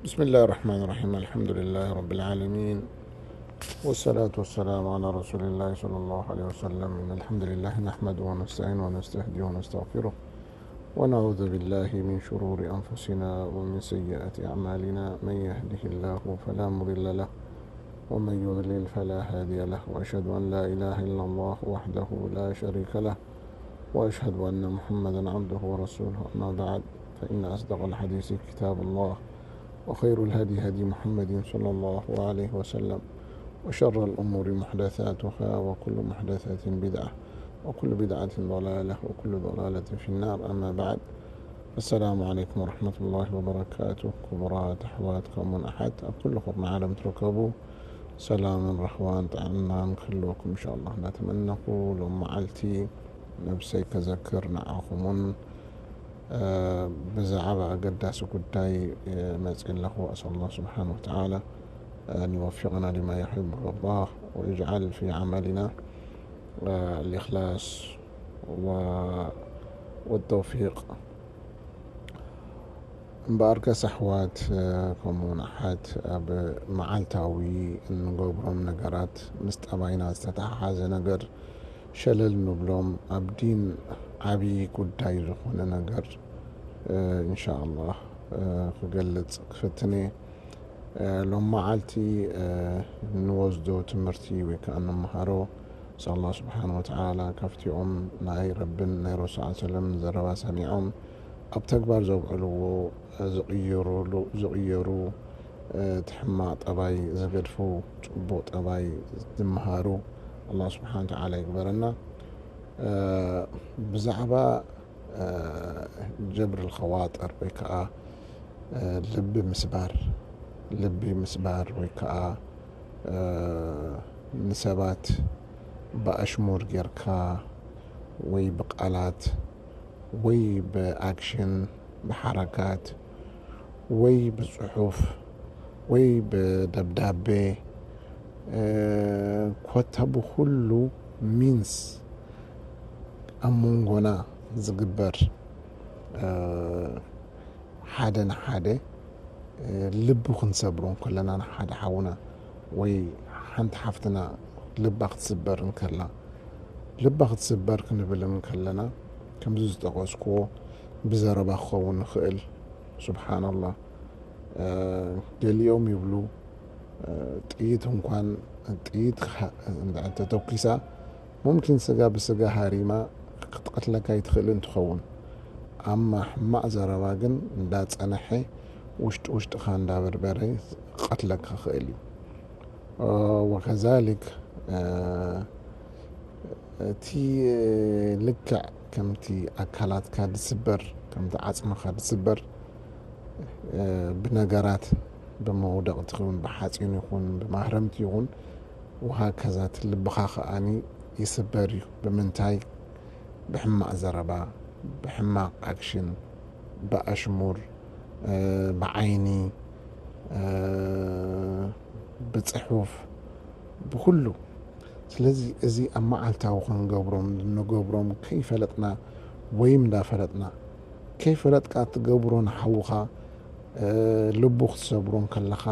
بسم الله الرحمن الرحيم. الحمد لله رب العالمين. والصلاة والسلام على رسول الله صلى الله عليه وسلم. إن الحمد لله نحمده ونستعينه ونستهديه ونستغفره. ونعوذ بالله من شرور أنفسنا ومن سيئات أعمالنا. من يهده الله فلا مضل له ومن يضلل فلا هادي له. وأشهد أن لا إله إلا الله وحده لا شريك له. وأشهد أن محمدا عبده ورسوله. أما بعد، فإن أصدق الحديث كتاب الله، وخير الهدي هدي محمد صلى الله عليه وسلم، وشر الأمور محدثاتها، وكل محدثة بدعة، وكل بدعة ضلالة، وكل ضلالة في النار. أما بعد، السلام عليكم ورحمة الله وبركاته. ክቡራት ኣሕዋት ከምኡን ኣሓት ኣብ ኩሉ ኩርናዕ ዓለም ትርከቡ፣ ሰላምን ራህዋን ጥዕናን ክህልወኩም ኢንሻኣላህ እናተመነኹ፣ ሎም መዓልቲ ነብሰይ ከዘክር ንዓኹምን ብዛዕባ ኣገዳሲ ጉዳይ መጽእ ኣለኹ። أسأل الله سبحانه وتعالى أن يوفقنا لما يحب ويرضاه ويجعل في عملنا الإخلاص و والتوفيق. እምበኣርከስ ኣሕዋት ከምኡውን ኣሓት ኣብ መዓልታዊ እንገብሮም ነገራት ምስ ጠባይና ዝተተሓሓዘ ነገር ሸለል ንብሎም። ኣብ ዲን ዓብዪ ጉዳይ ዝኾነ ነገር እንሻኣላህ ክገልጽ ክፍትን እየ። ሎም መዓልቲ ንወስዶ ትምህርቲ ወይ ከዓ እንመሃሮ ኣላህ ስብሓን ወተዓላ ካብቲኦም ናይ ረብን ናይ ረሱል ሰለም ዘረባ ሰሚዖም ኣብ ተግባር ዘውዕልዎ ዝቕየሩ ዝቕየሩ እቲ ሕማቕ ጠባይ ዝገድፉ ጽቡቕ ጠባይ ዝመሃሩ ኣላህ ስብሓን ወተዓላ ይግበረና። ብዛዕባ ጀብር ልኸዋጠር ወይ ከዓ ልቢ ምስባር ልቢ ምስባር ወይ ከዓ ንሰባት ብኣሽሙር ጌርካ ወይ ብቃላት ወይ ብኣክሽን ብሓረካት ወይ ብፅሑፍ ወይ ብደብዳቤ ኮታ ብኩሉ ሚንስ ኣብ መንጎና ዝግበር ሓደ ንሓደ ልቢ ክንሰብሮ እንከለና ንሓደ ሓውና ወይ ሓንቲ ሓፍትና ልባ ክትስበር እንከላ ልባ ክትስበር ክንብል እንከለና ከምዚ ዝጠቐስክዎ ብዘረባ ክኸውን ንኽእል። ሱብሓነላህ። ገሊኦም ይብሉ ጥይት እንኳን ጥይት ተተኩሳ ሙምኪን ስጋ ብስጋ ሃሪማ ክትቐትለካ ይትኽእል እንትኸውን ኣማ ሕማቕ ዘረባ ግን እንዳጸነሐ ውሽጢ ውሽጥኻ እንዳበርበረ ክቐትለካ ክእል እዩ። ወከዛሊክ እቲ ልክዕ ከምቲ ኣካላትካ ዝስበር ከምቲ ዓፅምኻ ዝስበር ብነገራት ብመውደቕቲ ይኹን ብሓፂን ይኹን ብማህረምቲ ይኹን ወሃከዛቲ ልብኻ ከኣኒ ይስበር እዩ። ብምንታይ? ብሕማቕ ዘረባ፣ ብሕማቕ ኣክሽን፣ ብኣሽሙር፣ ብዓይኒ፣ ብፅሑፍ፣ ብኩሉ። ስለዚ እዚ ኣብ መዓልታዊ ክንገብሮም እንገብሮም ከይፈለጥና ወይ እንዳፈለጥና ከይፈለጥካ ትገብሮ ንሓውኻ ልቡ ክትሰብሮ እንከለኻ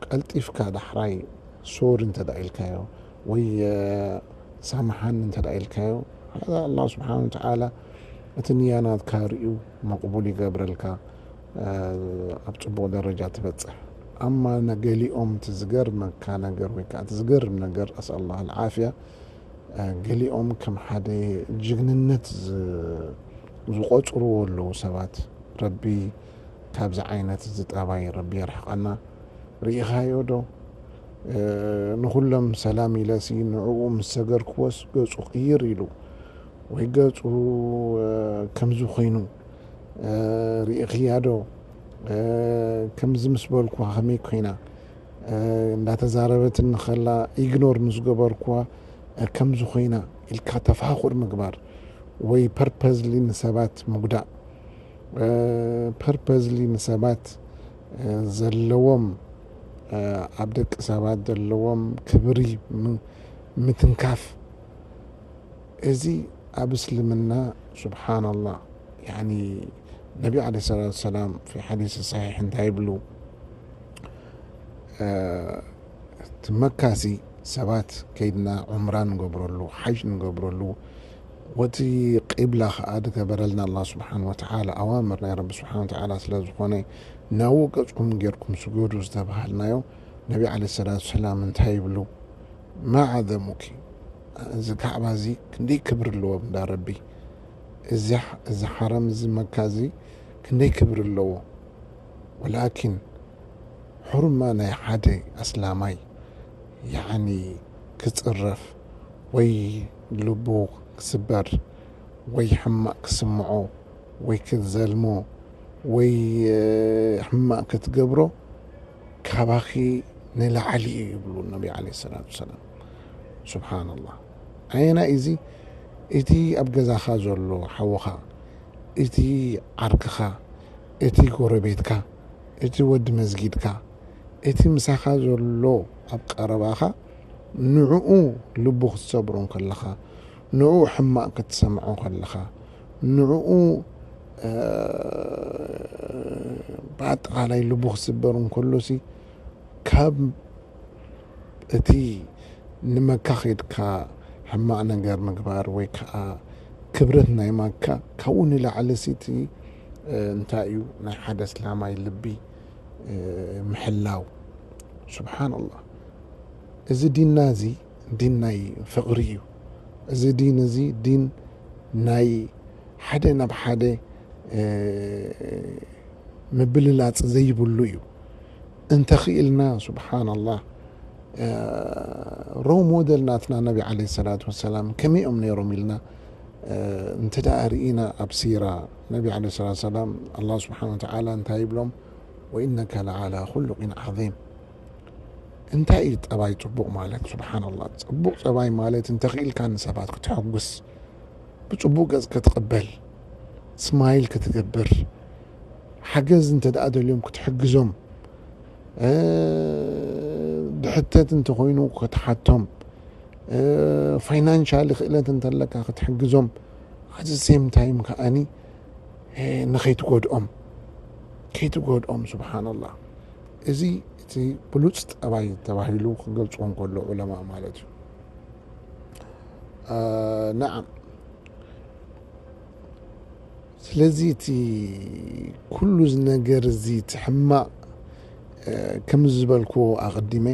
ቀልጢፍካ ዳሕራይ ሶሪ እንተ ኢልካዮ ወይ ሳምሓኒ እንተ ኢልካዮ ኣላህ ስብሓን ወተዓላ እቲ ንያናትካ ርእዩ መቕቡል ይገብረልካ፣ ኣብ ፅቡቕ ደረጃ ትበፅሕ። ኣማ ነገሊኦም እቲ ዝገርመካ ነገር ወይ ከዓ እቲ ዝገርም ነገር ኣስኣላህ ልዓፍያ ገሊኦም ከም ሓደ ጅግንነት ዝቆፅርዎ ኣለዉ ሰባት። ረቢ ካብዚ ዓይነት እዚ ጠባይ ረቢ የርሕቐና። ርኢኻዮ ዶ? ንኩሎም ሰላም ኢለሲ ንዕኡ ምስ ሰገርክዎስ ገፁ ቅይር ኢሉ ወይ ገፁ ከምዚ ኮይኑ ርኢኽያ ዶ? ከምዚ ምስ በልኩዋ ከመይ ኮይና እንዳተዛረበትኒ ከላ ኢግኖር ምስ ገበርኩዋ ከምዚ ኮይና ኢልካ ተፋኹር ምግባር ወይ ፐርፐዝሊ ንሰባት ምጉዳእ ፐርፐዝሊ ንሰባት ዘለዎም ኣብ ደቂ ሰባት ዘለዎም ክብሪ ምትንካፍ እዚ ኣብ እስልምና ሱብሓነላህ ያኒ ነቢ ዓለይሂ ሰላቱ ወሰላም ፊ ሓዲስ ሰሒሕ እንታይ ይብሉ? እቲ መካሲ ሰባት ከይድና ዑምራ ንገብረሉ፣ ሓጅ ንገብረሉ፣ ወቲ ቂብላ ኸዓ ዝገበረልና ኣላህ ስብሓን ወተዓላ፣ ኣዋምር ናይ ረቢ ስብሓን ወተዓላ ስለ ዝኾነ፣ ናብኡ ገጽኩም ጌርኩም ስገዱ ዝተባሃልናዮ፣ ነቢ ዓለይሂ ሰላቱ ወሰላም እንታይ ይብሉ? ማ ዓዘሙኪ፣ እዚ ካዕባ እዚ ክንደይ ክብሪ ኣለዎ እንዳ ረቢ፣ እዚ፣ እዚ ሓረም እዚ መካ እዚ ክንደይ ክብሪ ኣለዎ። ወላኪን ሕርማ ናይ ሓደ ኣስላማይ፣ ያዕኒ፣ ክጽረፍ ወይ ልቡ ክስበር ወይ ሕማቕ ክስምዖ ወይ ክትዘልሞ ወይ፣ እ፣ ሕማቕ ክትገብሮ ካባኺ ንላዕሊ እዩ ይብሉ ነቢ ዓለይሂ ሰላቱ ወሰላም። ሱብሓነላህ። ኣየናይ እዚ? እቲ ኣብ ገዛኻ ዘሎ ሓውኻ፣ እቲ ዓርክኻ፣ እቲ ጎረቤትካ፣ እቲ ወዲ መስጊድካ፣ እቲ ምሳኻ ዘሎ ኣብ ቀረባኻ፣ ንዕኡ ልቡ ክትሰብሮ እንከለኻ፣ ንዕኡ ሕማቕ ክትሰምዖ ከለኻ፣ ንዕኡ፣ እ፣ ብኣጠቓላይ ልቡ ክስበር እንከሎሲ፣ ካብ እቲ ንመካ ኸይድካ ሕማቕ ነገር ምግባር ወይ ከዓ ክብረት ናይ መካ፣ ካብኡ ንላዕሊ ሲ እቲ፣ እ፣ እንታይ እዩ፣ ናይ ሓደ እስላማይ ልቢ፣ እ፣ ምሕላው። ሱብሓነላህ። እዚ ዲንና እዚ ዲን ናይ ፍቕሪ እዩ። እዚ ዲን እዚ ዲን ናይ ሓደ ናብ ሓደ፣ እ፣ ምብልላጽ ዘይብሉ እዩ። እንተኽኢልና፣ ሱብሓነላህ፣ እ፣ ሮል ሞደል ናትና ነቢ ዓለይሂ ሰላቱ ወሰላም ከመይ እዮም ነይሮም ኢልና፣ እ፣ እንተ ደኣ ርኢና፣ ኣብ ሲራ ነቢ ዓለይሂ ሰላቱ ወሰላም ኣላህ ስብሓነ ወተዓላ እንታይ ይብሎም? "ወኢነከ ለዓላ ኹሉቂን ዓዚም።" እንታይ እዩ ጠባይ ጽቡቕ ማለት? ሱብሓነላህ። ጽቡቕ ጸባይ ማለት እንተኽኢልካ ንሰባት ክትሕጉስ፣ ብጽቡቕ ገጽ ክትቕበል፣ ስማይል ክትገብር፣ ሓገዝ እንተ ደኣ ደልዮም ክትሕግዞም፣ እ፣ ድሕተት እንተኾይኑ ክትሓቶም፣ እ፣ ፋይናንሻሊ ክእለት እንተለካ ክትሕግዞም፣ ኣት ሴም ታይም ከኣኒ፣ እ፣ ንኸይትጎድኦም፣ ከይትጎድኦም፣ ሱብሓነላህ። እዚ እቲ ብሉጽ ጠባይ ተባሂሉ ክገልጽዎ እንከሎ ዑለማ ማለት እዩ። እ፣ ነዓም። ስለዚ እቲ ኩሉ እዚ ነገር እዚ፣ እቲ ሕማቕ፣ እ፣ ከም ዝበልክዎ ኣቐዲመ፣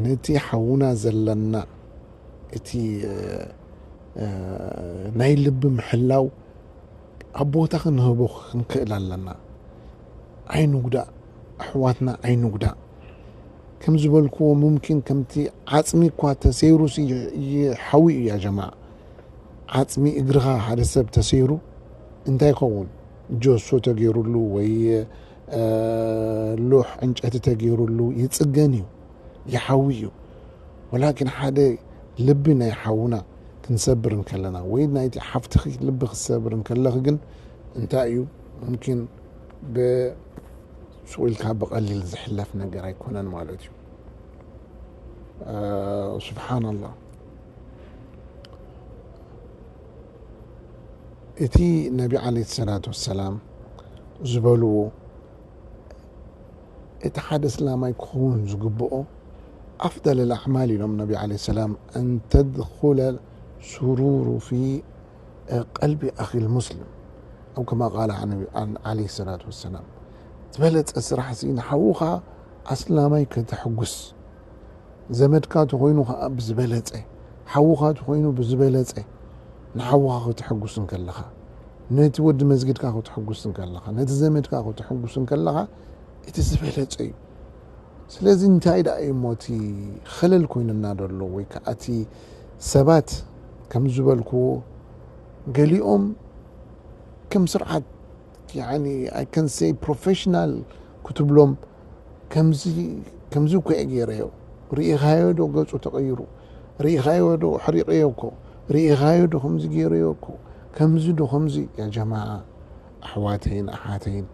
ነቲ ሓውና ዘለና እቲ፣ እ፣ እ፣ ናይ ልቢ ምሕላው ኣብ ቦታ ክንህቦ ክንክእል ኣለና። ኣይንጉዳእ፣ ኣሕዋትና ኣይንጉዳእ። ከም ዝበልክዎ፣ ሙምኪን ከምቲ ዓጽሚ እኳ ተሰይሩሲ ይ-፣ ይሓዊ እዩ፣ ያ ጀማዓ። ዓጽሚ እግርኻ ሓደ ሰብ ተሰይሩ እንታይ ይኸውን? ጆሶ ተገይሩሉ ወይ፣ እ፣ ሎሕ ዕንጨቲ ተገይሩሉ ይጽገን እዩ፣ ይሓዊ እዩ። ወላኪን ሓደ ልቢ ናይ ሓውና ክንሰብር እንከለና ወይ ናይቲ ሓፍትኺ ልቢ ክትሰብር እንከለኺ ግን እንታይ እዩ? ሙምኪን ብ-፣ ሱቕ ኢልካ ብቐሊል ዝሕለፍ ነገር ኣይኮነን ማለት እዩ። እ፣ ሱብሓነላህ። እቲ ነቢ ዓለይሂ ሰላቱ ወሰላም ዝበልዎ፣ እቲ ሓደ እስላማይ ክኸውን ዝግብኦ፣ ኣፍደል ኣልኣዕማል ኢሎም ነቢ ዓለይሂ ሰላም፣ "ኣን ተድኹለ ሱሩሩ ፊ ቀልቢ ኣኺል ሙስሊም፣ ኣው ከማ ቃለ ዓን-፣ ዓን-፣ ዓለይሂ ሰላቱ ወሰላም። ዝበለጸ ስራሕ ሲ ንሓውኻ ኣስላማይ ከተሕጉስ፣ ዘመድካ ተኾይኑ ኸዓ ብዝበለጸ፣ ሓውኻ ተኾይኑ ብዝበለጸ፣ ንሓውኻ ከተሕጉስ እንከለኻ፣ ነቲ ወዲ መስጊድካ ከተሕጉስ እንከለኻ፣ ነቲ ዘመድካ ከተሕጉስ እንከለኻ፣ እቲ ዝበለጸ እዩ። ስለዚ እንታይ ደኣ እዩ እሞ እቲ ኸለል ኮይኑና ዘሎ? ወይ ከኣ እቲ ሰባት ከም ዝበልክዎ ገሊኦም ከም ስርዓት፣ ያኒ፣ I can say ፕሮፌሽናል ክትብሎም፣ ከምዚ፣ ከምዚ እኮ እየ ገይረዮ። ርኢኻዮ ዶ ገጹ ተቐይሩ? ርኢኻዮ ዶ? ኣሕሪቐዮ እኮ። ርኢኻዮ ዶ? ከምዚ ገይረዮ እኮ። ከምዚ ዶ ከምዚ? ያ ጀማዓ፣ ኣሕዋተይን ኣሓተይን፣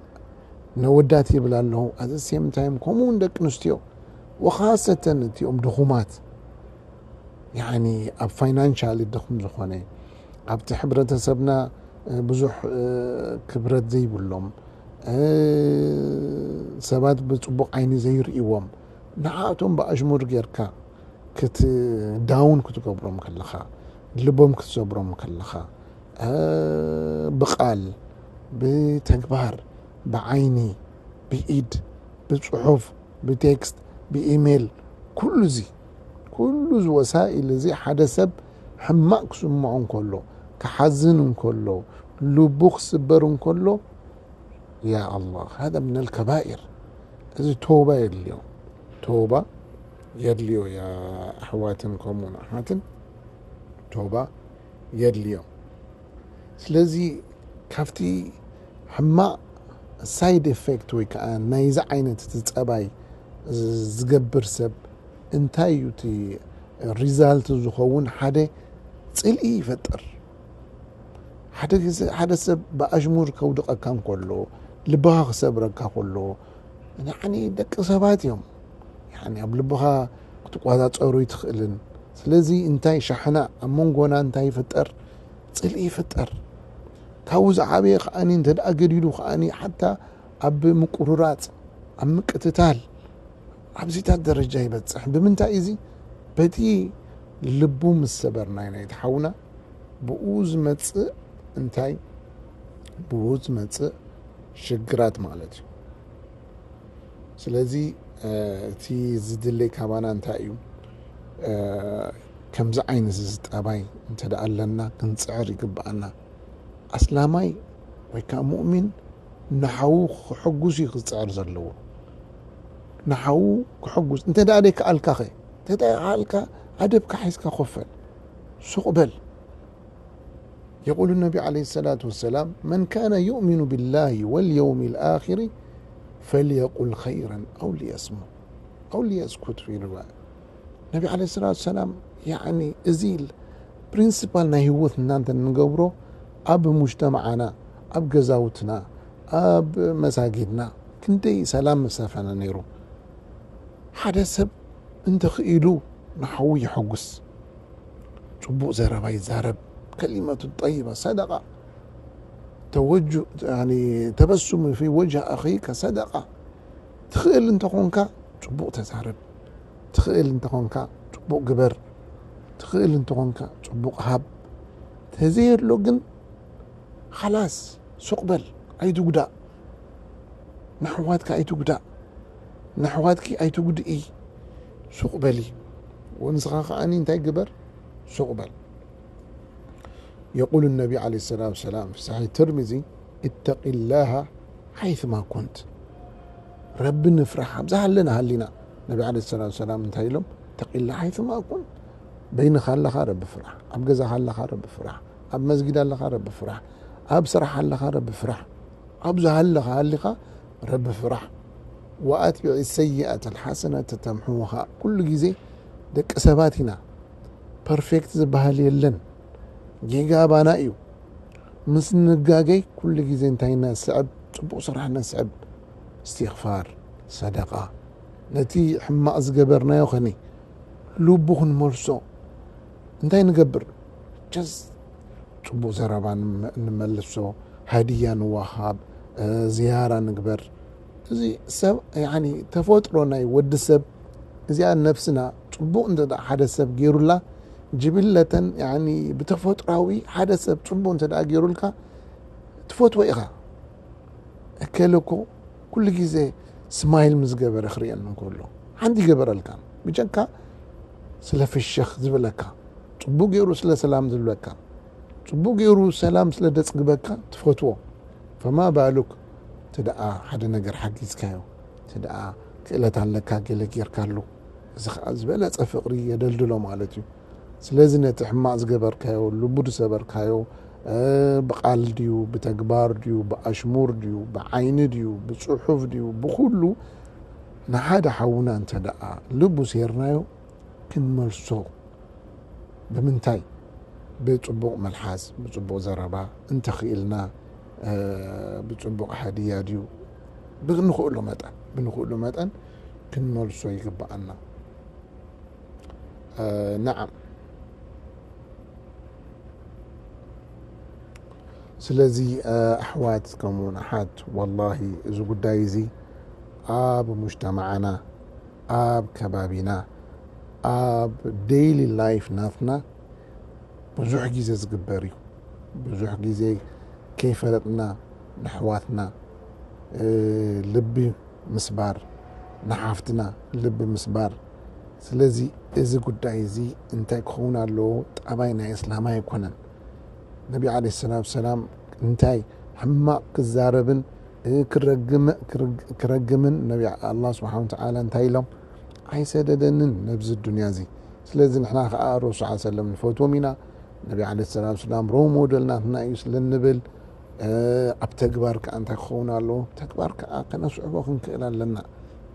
ነወዳት ይብል ኣለኹ። ኣት ሴም ታይም፣ ከምኡ እውን ደቂ ኣንስትዮ፣ ወኻሰተን እቲኦም ድኹማት፣ ያኒ፣ ኣብ ፋይናንሻሊ ድኹም ዝኾነ፣ ኣብቲ ሕብረተሰብና ብዙሕ ክብረት ዘይብሎም፣ ሰባት ብፅቡቕ ዓይኒ ዘይርእዎም፣ ንዓኣቶም ብኣሽሙር ጌርካ ክት ዳውን ክትገብሮም ከለኻ፣ ልቦም ክትሰብሮም ከለኻ፣ ብቓል፣ ብተግባር፣ ብዓይኒ፣ ብኢድ፣ ብፅሑፍ፣ ብቴክስት፣ ብኢሜይል፣ ኩሉ እዚ ኩሉ እዚ ወሳኢል እዚ ሓደ ሰብ ሕማቕ ክስምዖ እንከሎ፣ ክሓዝን እንከሎ፣ ልቡ ክስበር እንከሎ፣ ያ ኣላህ፣ ሃذا من الكبائر። እዚ ተውባ የድልዮ፣ ተውባ የድልዮ። ያ ኣሕዋትን ከምኡን ኣሕዋትን፣ ተውባ የድልዮ። ስለዚ ካብቲ ሕማቕ ሳይድ ኤፌክት ወይ ከዓ ናይዚ ዓይነት እቲ ፀባይ ዝገብር ሰብ እንታይ እዩ እቲ ሪዛልት ዝኸውን? ሓደ ፅልኢ ይፈጥር። ሓደ ግዜ ሓደ ሰብ ብኣሽሙር ከውድቐካ እንከሎ፣ ልብኻ ክሰብረካ ከሎ፣ ንዓኒ ደቂ ሰባት እዮም። ያኒ ኣብ ልብኻ ክትቆፃፀሩ ይትኽእልን። ስለዚ እንታይ ሻሕና ኣብ መንጎና እንታይ ይፍጠር? ፅልኢ ይፍጠር። ካብኡ ዝዓበየ ከዓኒ እንተ ደኣ ገዲዱ ከዓኒ ሓታ ኣብ ምቁርራፅ፣ ኣብ ምቅትታል፣ ኣብዚታት ደረጃ ይበፅሕ። ብምንታይ እዚ? በቲ ልቡ ምስ ሰበርናይ ናይቲ ሓውና ብኡ ዝመፅእ እንታይ? ብኡ ዝመፅእ ሽግራት ማለት እዩ። ስለዚ እቲ ዝድለይ ካባና እንታይ እዩ? ከምዚ ዓይነት እዚ ጠባይ እንተ ደኣ ኣለና ክንፅዕር ይግብኣና። ኣስላማይ ወይ ከዓ ሙእሚን ንሓዉ ክሕጉስ እዩ ክፅዕር ዘለዎ። ንሓዉ ክሕጉስ እንተ ደኣ ደይከኣልካ ኸ? እንተ ደኣ ከኣልካ ኣደብካ ሒዝካ ኮፍ በል፣ ሱቕ በል። يقول النبي عليه الصلاة والسلام: من كان يؤمن بالله واليوم الآخر فليقل خيرا أو ليصمت أو ليسكت في رواية. ነቢ ዓለይሂ ሰላቱ ሰላም፣ ያዕኒ፣ እዚ ፕሪንሲፓል ናይ ህይወት እናንተ እንገብሮ ኣብ ሙጅተማዓና፣ ኣብ ገዛውትና፣ ኣብ መሳጊድና ክንደይ ሰላም ምሰፈነ ነይሩ። ሓደ ሰብ እንተኽኢሉ ንሓዉ የሐጉስ፣ ጽቡቕ ዘረባ ይዛረብ፣ ከሊመቱ ጠይባ ሰደቃ፣ ተወጁ-፣ ያኒ፣ ተበሱሙ ፊ ወጅህ ኣኺከ ሰደቃ። ትኽእል እንተኾንካ ጽቡቕ ተዛረብ፣ ትኽእል እንተኾንካ ጽቡቕ ግበር፣ ትኽእል እንተኾንካ ጽቡቕ ሃብ። ተዘየሎ ግን ኻላስ ሱቕ በል፣ ኣይትጉዳእ። ንኣሕዋትካ ኣይትጉዳእ፣ ንኣሕዋትኪ ኣይትጉድኢ። ሱቕ በሊ። ወንስኻ ከኣኒ እንታይ ግበር? ሱቕ በል። يقول النبي عليه الصلاة والسلام في صحيح الترمذي: اتق الله حيثما كنت. ረቢ ንፍራሕ ኣብ ዝሃለና ሃሊና። ነቢ ዓለይሂ ሰላቱ ሰላም እንታይ ኢሎም? اتق الله حيثما كنت። በይንኻ ኣለኻ ረቢ ፍራሕ፣ ኣብ ገዛኻ ኣለኻ ረቢ ፍራሕ፣ ኣብ መስጊድ ኣለኻ ረቢ ፍራሕ፣ ኣብ ስራሕ ኣለኻ ረቢ ፍራሕ፣ ኣብ ዝሃለኻ ሃሊኻ ረቢ ፍራሕ። وأتبع السيئة الحسنة تمحها። ኩሉ ግዜ ደቂ ሰባት ኢና፣ ፐርፌክት ዝበሃል የለን። ጌጋ ኣባና እዩ። ምስ ንጋገይ ኩሉ ግዜ እንታይ ነስዕብ? ጽቡቕ ስራሕ ነስዕብ። እስትግፋር፣ ሰደቃ፣ ነቲ ሕማቕ ዝገበርናዮ ኸኒ ልቡ ክንመልሶ እንታይ ንገብር? ጀስ ጽቡቕ ዘረባ ንመ-፣ ንመልሶ፣ ሃድያ ንወሃብ፣ እ፣ ዝያራ ንግበር። እዚ ሰብ፣ ያኒ፣ ተፈጥሮ ናይ ወዲ ሰብ፣ እዚኣ ነፍስና ጽቡቕ እንተ ደኣ ሓደ ሰብ ገይሩላ፣ ጅብለተን፣ ያኒ፣ ብተፈጥሯዊ ሓደ ሰብ ጽቡቕ እንተ ደኣ ገይሩልካ፣ ትፈትዎ ኢኻ። እከለ እኮ ኩሉ ግዜ ስማይል ምስ ገበረ ክርእየኒ እንከሎ፣ ሓንቲ ይገበረልካ። ብጀካ ስለ ፍሸኽ ዝብለካ፣ ጽቡቕ ገይሩ ስለ ሰላም ዝብለካ፣ ጽቡቕ ገይሩ ሰላም ስለ ደጽግበካ ትፈትዎ። ፈማ ባሉክ እቲ ደኣ ሓደ ነገር ሓጊዝካዮ፣ እቲ ደኣ ክእለት ኣለካ፣ ገለ ጌርካሉ፣ እዚ ኸኣ ዝበለጸ ፍቕሪ የደልድሎ ማለት እዩ። ስለዚ ነቲ ሕማቕ ዝገበርካዮ፣ ልቡ ዝሰበርካዮ፣ እ፣ ብቓል ድዩ፣ ብተግባር ድዩ፣ ብኣሽሙር ድዩ፣ ብዓይኒ ድዩ፣ ብጽሑፍ ድዩ፣ ብኹሉ ንሓደ ሓውና እንተ ደኣ ልቡ ሴርናዮ፣ ክንመልሶ። ብምንታይ? ብጽቡቕ መልሓስ፣ ብጽቡቕ ዘረባ፣ እንተኽኢልና፣ እ፣ ብጽቡቕ ሃድያ ድዩ፣ ብንኽእሎ መጠን፣ ብንኽእሎ መጠን ክንመልሶ ይግብኣና። እ፣ ነዓም። ስለዚ ኣሕዋት ከምኡውን ኣሓት፣ ወላሂ እዚ ጉዳይ እዚ ኣብ ሙጅተማዓና፣ ኣብ ከባቢና፣ ኣብ ዴይሊ ላይፍ ናትና ብዙሕ ግዜ ዝግበር እዩ። ብዙሕ ግዜ ከይፈለጥና ንኣሕዋትና ልቢ ምስባር፣ ንሓፍትና ልቢ ምስባር። ስለዚ እዚ ጉዳይ እዚ እንታይ ክኸውን ኣለዎ? ጠባይ ናይ እስላም ኣይኮነን። ነቢ ዓለይሂ ሰላቱ ሰላም እንታይ ሕማቕ ክዛረብን ክረግምን ነቢ ኣላህ ስብሓነ ወተዓላ እንታይ ኢሎም? ኣይሰደደንን ነብዚ ዱንያ እዚ። ስለዚ ንሕና ከዓ ረሱል ሰለላሁ ዐለይሂ ወሰለም ንፈትዎም ኢና። ነቢ ዓለይሂ ሰላቱ ሰላም ሮል ሞዴል ናትና እዩ ስለ እንብል ኣብ ተግባር ከዓ እንታይ ክኸውን ኣለዎ? ተግባር ከዓ ከነስዕቦ ክንክእል ኣለና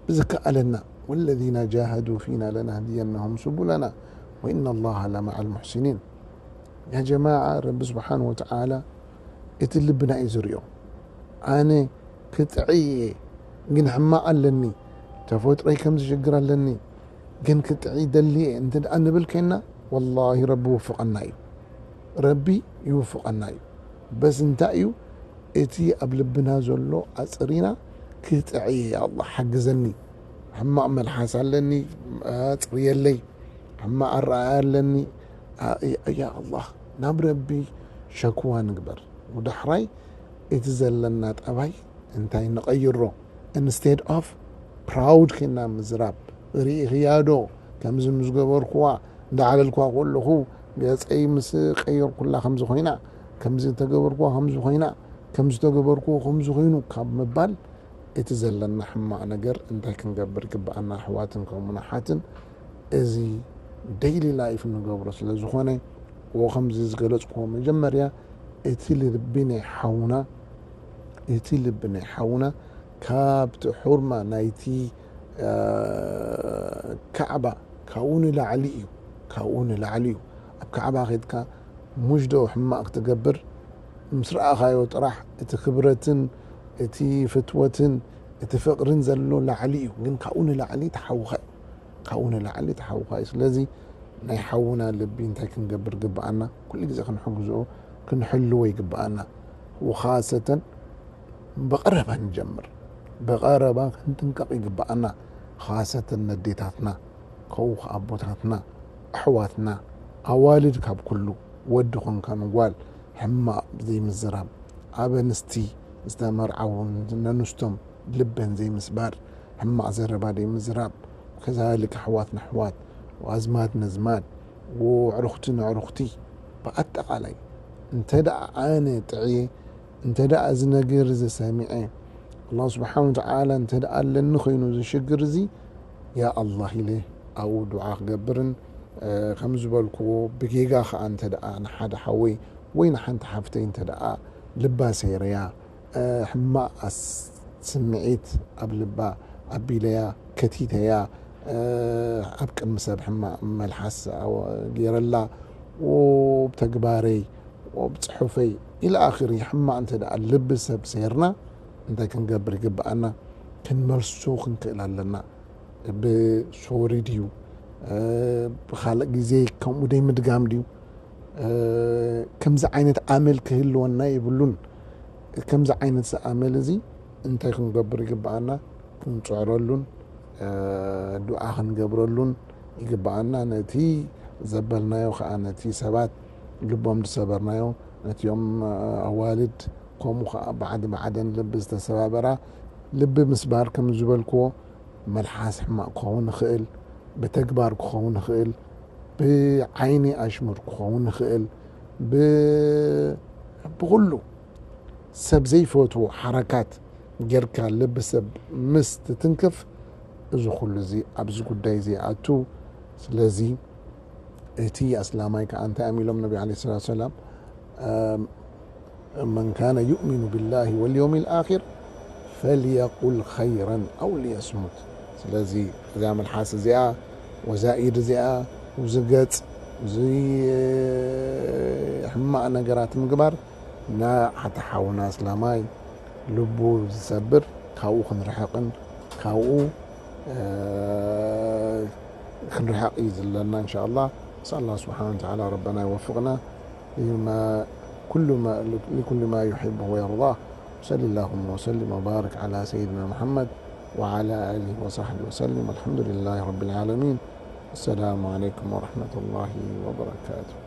ብዝከኣለና። ወለዚነ ጃሃዱ ፊና ለነህድየነሁም ሱቡለና ወኢነ ላሃ ለመዐል ሙሕሲኒን። ያ ጀማዓ፣ ረቢ ስብሓን ወተዓላ እቲ ልብና እዩ ዝሪኦ። ኣነ ክጥዒ እየ ግን ሕማቕ ኣለኒ፣ ተፈጥሮይ ከምዚ ሽግር ኣለኒ ግን ክጥዒ ደሊ እየ እንተ ደኣ ንብል ኮይንና፣ ወላሂ ረቢ ይውፍቐና እዩ። ረቢ ይውፍቐና እዩ። በስ እንታይ እዩ እቲ ኣብ ልብና ዘሎ ኣጽሪና ክጥዒ እየ፣ ያ ኣላህ ሓግዘኒ፣ ሕማቕ መልሓስ ኣለኒ ኣጽርየለይ፣ ሕማቕ ኣረኣእያ ኣለኒ፣ ያ ኣላህ ናብ ረቢ ሸክዋ ንግበር። ወዳሕራይ እቲ ዘለና ጠባይ እንታይ ንቐይሮ? ኢንስቴድ ኦፍ ፕራውድ ኮይና ምዝራብ፣ ርኢኽያ ዶ ከምዚ ምስ ገበርኩዋ፣ እንዳዓለልኩዋ ከለኹ ገፀይ ምስ ቀየርኩላ ከምዚ ኮይና፣ ከምዚ ተገበርኩዋ ከምዚ ኮይና፣ ከምዚ ተገበርኩዎ ከምዚ ኮይኑ ካብ ምባል፣ እቲ ዘለና ሕማቕ ነገር እንታይ ክንገብር ይግብኣና? ኣሕዋትን ከምኡን ኣሓትን፣ እዚ ዴይሊ ላይፍ ንገብሮ ስለ ዝኾነ፣ እዎ ከምዚ ዝገለጽኩዎ መጀመርያ፣ እቲ ልቢ ናይ ሓውና፣ እቲ ልቢ ናይ ሓውና ካብቲ ሑርማ ናይቲ ካዕባ ካብኡ ንላዕሊ እዩ። ካብኡ ንላዕሊ እዩ። ኣብ ካዕባ ኸድካ ሙሽ ዶ ሕማቕ ክትገብር? ምስ ረኣኻዮ ጥራሕ እቲ ክብረትን እቲ ፍትወትን እቲ ፍቕርን ዘሎ ላዕሊ እዩ። ግን ካብኡ ንላዕሊ ተሓውኻ እዩ። ካብኡ ንላዕሊ ተሓውኻ እዩ። ስለዚ ናይ ሓውና ልቢ እንታይ ክንገብር ግብኣና? ኩሉ ግዜ ክንሕግዝኦ፣ ክንሕልዎ ይግብኣና። ወኻሰተን ብቐረባ ንጀምር። ብቐረባ ክንጥንቀቕ ይግብኣና። ኻሰተን ነዴታትና፣ ከኡ ኣቦታትና፣ ኣሕዋትና፣ ኣዋልድ ካብ ኩሉ፣ ወዲ ኾንካ ንጓል፣ ሕማቕ ዘይምዝራብ፣ ኣብ ኣንስቲ ዝተመርዓዉ ነንስቶም ልበን ዘይምስባር፣ ሕማቕ ዘረባ ዘይምዝራብ፣ ከዛሊክ ኣሕዋት ንኣሕዋት፣ ኣዝማድ ነዝማድ፣ ወዕሩኽቲ ነዕሩኽቲ፣ ብኣጠቓላይ እንተ ደኣ ኣነ ጥዕየ፣ እንተ ደኣ እዚ ነገር እዚ ሰሚዐ፣ ኣላህ ስብሓን ወተዓላ እንተ ደኣ ኣለኒ ኾይኑ እዚ ሽግር እዚ፣ ያ ኣላህ ኢለ ኣብኡ ዱዓ ክገብርን፣ እ፣ ከም ዝበልክዎ ብጌጋ ኸዓ እንተ ደኣ ንሓደ ሓወይ ወይ ንሓንቲ ሓፍተይ እንተ ደኣ ልባ ሰይረያ፣ እ፣ ሕማቕ ኣስ-፣ ስምዒት ኣብ ልባ ኣቢለያ፣ ከቲተያ፣ እ፣ ኣብ ቅድሚ ሰብ ሕማቕ መልሓስ ኣወ-፣ ገይረላ፣ ወብተግባረይ፣ ወብጽሑፈይ ኢለ ኣኺሪ ሕማቕ እንተ ደኣ ልቢ ሰብ ሰይርና፣ እንታይ ክንገብር ይግብኣና? ክንመልሶ ክንክእል ኣለና። ብሶሪ ድዩ? እ፣ ብኻልእ ግዜ ከምኡ ደይ ምድጋም ድዩ? እ፣ ከምዚ ዓይነት ኣመል ክህልወና የብሉን። ከምዚ ዓይነት ኣመል እዚ እንታይ ክንገብር ይግብኣና? ክንጽዕረሉን፣ እ፣ ዱዓ ክንገብረሉን ይግብኣና። ነቲ ዘበልናዮ ኸኣ፣ ነቲ ሰባት ልቦም ዝሰበርናዮ፣ ነቲኦም፣ እ፣ ኣዋልድ፣ ከምኡ ኸኣ ባዕዲ ባዕደን ልቢ ዝተሰባበራ፣ ልቢ ምስባር ከም ዝበልክዎ፣ መልሓስ ሕማቕ ክኸውን ይኽእል፣ ብተግባር ክኸውን ይኽእል፣ ብዓይኒ ኣሽሙር ክኸውን ይኽእል፣ ብ-፣ ብኹሉ ሰብ ዘይፈትዎ ሓረካት ጌርካ ልቢ ሰብ ምስ ትትንክፍ፣ እዚ ኩሉ እዚ ኣብዚ ጉዳይ እዚ ይኣቱ። ስለዚ እቲ ኣስላማይ ከኣ እንታይ እዮም ኢሎም ነቢ ዓለይሂ ሰላቱ ሰላም? መን ካነ ዩእሚኑ ቢላሂ ወልየውሚል ኣኺር ፈልየቁል ኸይረን ኣው ሊየስሙት። ስለዚ እዛ መልሓስ እዚኣ፣ ወዛኢድ እዚኣ፣ እዚ ገጽ፣ እዚ ሕማቕ ነገራት ምግባር፣ ንሓቲ ሓውና ኣስላማይ ልቡ ዝሰብር፣ ካብኡ ክንርሕቕን ካብኡ፣ እ፣ ክንርሕቕ እዩ ዘለና። እንሻ ኣላህ፣ ንስኣል ኣላህ ስብሓነ ወተዓላ ረበና ይወፍቕና። ይማ كل ما، لكل ما يحبه ويرضاه. صل اللهم وسلم وبارك على سيدنا محمد وعلى آله وصحبه وسلم. الحمد لله رب العالمين. السلام عليكم ورحمة الله وبركاته.